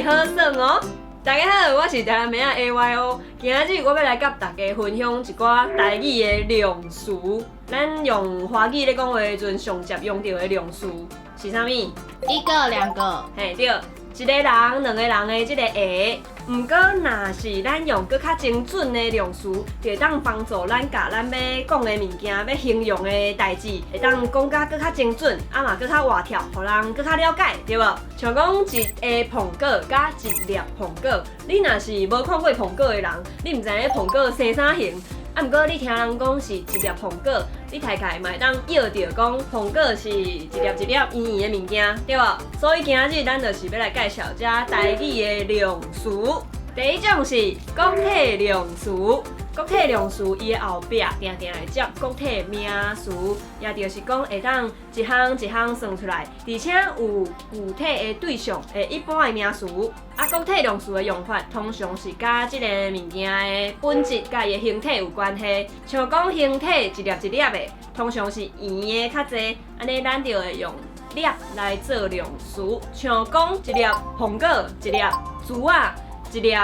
好耍哦。大家好，我是台南妹仔 AYO。今仔日我欲來佮大家分享一寡台語的量詞。咱用華語咧講話的時陣，上捷用著的量詞是啥物？一個、兩個。嘿對，一個人、兩個人的這个个。毋過，若是咱用閣較精準的量詞，就會當幫助咱共咱欲講的物件，欲形容的代誌，會當講甲閣較精準，啊嘛閣較活跳，予人閣較了解，對無？像講一个膨果佮一粒膨果，你若是無看過膨果的人，你毋知影膨果生啥形。啊，毋過你聽人講是一粒膨果，你大概嘛會當臆著講膨果是一粒一粒圓圓的物件，對無？所以今仔日咱就是欲來介紹這台語的量詞。第一種是國體量詞，國體量詞伊的後壁定定會接國體名詞，也就是講會當一項一項算出來，而且有具體的對象的一般的名詞。啊，國體量詞的用法通常是佮這个物件的本質佮伊的形體有關係。像講形體一粒一粒的，通常是圓的較濟，按呢咱就會用粒來做量詞。像講一粒蘋果，一粒薯仔，一粒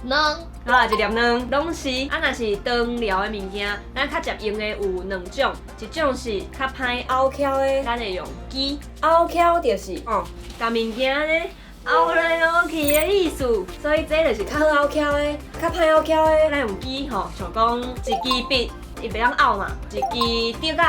卵，啊，一粒卵，攏是。啊，若是長療的物件，咱較捷用的有兩種，一種是較歹拗撬的，咱會用支。拗撬就是哦，共物件呢拗來拗去的意思，所以這就是較好拗撬的，較歹拗撬的，咱用支吼，像講一支筆，伊袂當拗嘛，一支竹仔，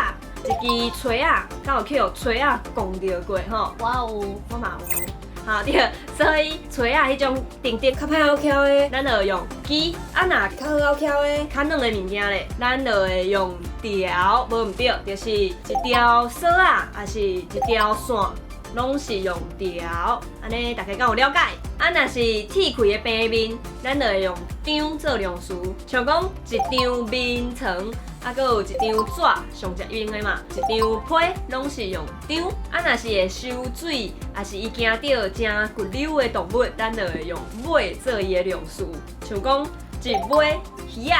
一支錘仔，敢有去予錘仔摃著過吼？我有。我嘛有。哈對，所以錘仔彼種直直較歹拗撬的，咱就用支。啊，若較好拗撬的、較軟的物件咧，咱就會用條，無毋對，就是一條索仔，抑是一條線，攏是用條。按呢大家敢有了解？啊，若是鐵開的平面，咱就會用張做量詞，像講一張眠床，啊，閣有一張紙，上捷用的嘛，一張被，攏是用張。啊，若是會收水，抑是伊驚著誠骨溜的動物，咱就會用尾做伊的量詞，像講一尾魚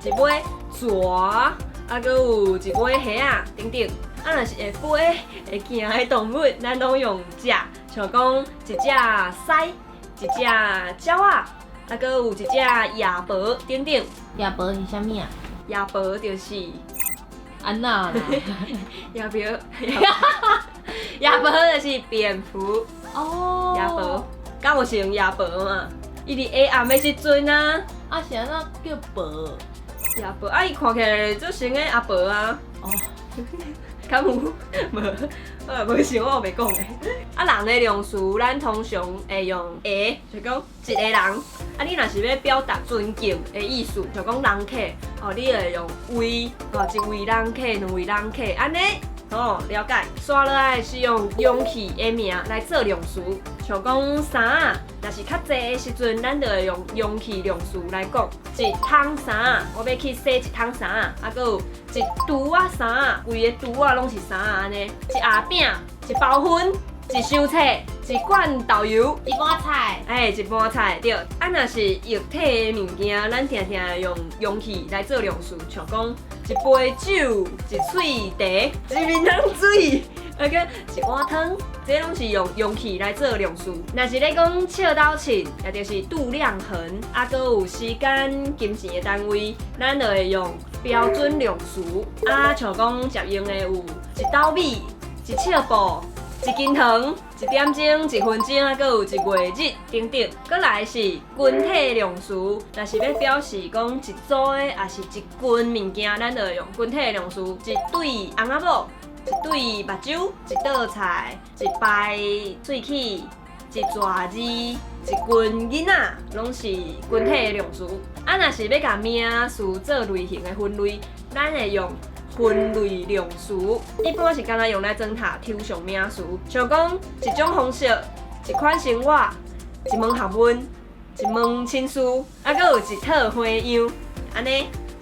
仔，一尾蛇，啊，閣有一尾蝦仔等等。啊，若是會飛、會行的動物，咱攏用隻，像講一隻獅，一隻鳥仔，啊，閣有一隻夜婆等等。夜婆是啥物啊？夜婆就是按怎啦？夜婆，夜婆就是蝙蝠。哦。夜婆，敢有像夜婆嘛？伊佇下暗的時陣啊。啊，是按怎叫婆？夜婆，啊，伊看起來足像个阿婆啊。哦。敢有？無，我無想我袂講的。啊，人的量詞，咱通常會用个，就講一个人。啊，你若是欲表達尊敬的意思，就講人客，哦，你會用位，哦，一位人客，兩位人客，按呢，哦，了解。紲落來是用容器的名來做量詞，像講衫仔，若是較濟的時陣，咱就會用容器量詞來講。一桶衫，我欲去洗一桶衫，啊，閣有一櫥仔衫，規个櫥仔攏是衫仔按呢。一盒餅，一包薰，一箱冊，一罐豆油，一盤菜，哎，一盤菜對。啊，若是液體的物件，咱定定會用容器來做量詞，像講一杯酒，一喙茶，一面桶水，啊閣一碗湯，這攏是用容器來做量詞。若是咧講尺斗秤，也就是度量衡，啊，閣有時間、金錢的單位，咱就會用標準量詞。啊，像講捷用的有一斗米、一尺布、一斤糖、一點鐘、一分鐘，啊，閣有一月日等等。閣來是群體量詞，若是欲表示講一組的，抑是一群物件，咱就會用群體量詞。一對翁仔某，一對目睭，一道菜，一排喙齒，一逝字，一群囡仔，攏是群體的量詞。啊，若是欲共名詞做類型的分類，咱會用分類量詞，一般是干焦用來裝塔抽象名詞，像講一種方式、一款生活、一門學問、一門親事，啊，閣有一套花樣，按呢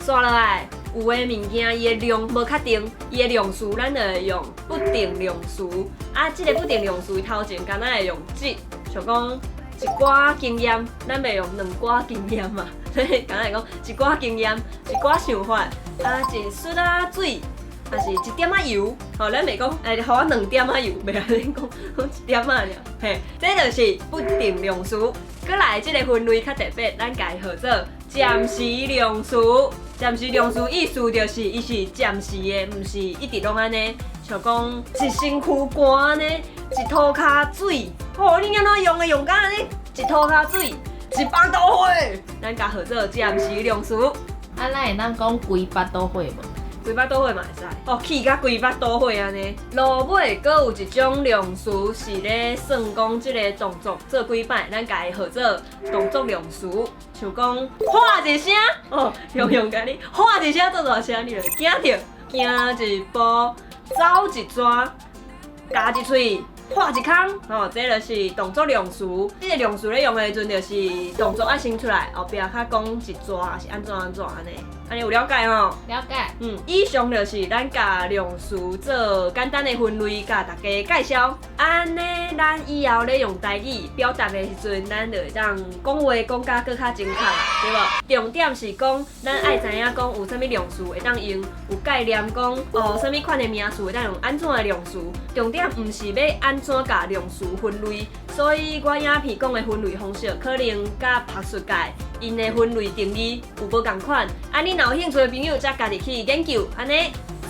紲落來，有的物件伊的量無確定，伊的量詞咱就會用不定量詞。啊，這个不定量詞頭前敢若會用一，像講一寡經驗，咱袂用兩寡經驗嘛，所以敢若會講一寡經驗、一寡想法，啊，一術仔水。抑是一點仔油，吼，咱袂講，欸，予我兩點仔油，袂按呢講，講一點仔爾，嘿，這就是不定量詞。閣來這个分類較特別，咱共伊號做暫時量詞。暫時量詞意思就是伊是暫時的，毋是一直攏按呢。像講一身軀汗按呢，一塗跤水，吼，你按怎用的用甲按呢？一塗跤水，一腹肚火，咱共號做暫時量詞。啊，咱會當講規腹肚火無？規腹肚火嘛會使，哦，氣甲規腹肚火按呢。落尾閣有一種量詞是咧算講這个動作做幾擺，咱共伊號做動作量詞。像講喊一聲，哦，用用共你喊一聲做大聲，你就會驚著，行一步，走一逝，咬一喙，喝一空，吼，這就是動作量詞。這个量詞咧用的時陣，就是動作愛先出來，後壁較講一逝，抑是按怎按怎按呢？按呢有了解吼？了解。嗯，以上就是咱共量詞做簡單的分類，共大家介紹。按呢，咱以後咧用台語表達的時陣，咱就會當講話講甲閣較精確啊，對無？重點是講，咱愛知影講有啥物量詞會當用，有概念講哦，啥物款的名詞會當用按怎的量詞。重點毋是欲按怎共量詞分類，所以我影片講的分類方式，可能佮學術界𪜶的分類定義有無仝款。啊，你若有興趣的朋友，才家己去研究。按呢，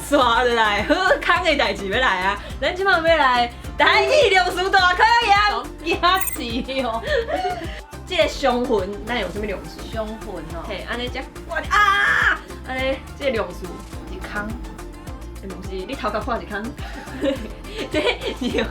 紲落來好康的代誌欲來啊！咱這擺欲來台語量詞大考驗。驚死哦！這个傷痕，咱用啥物量詞？傷痕哦。嘿，按呢遮掛啊！按呢這个量詞一空。欸，毋是，你頭殼破一空。這是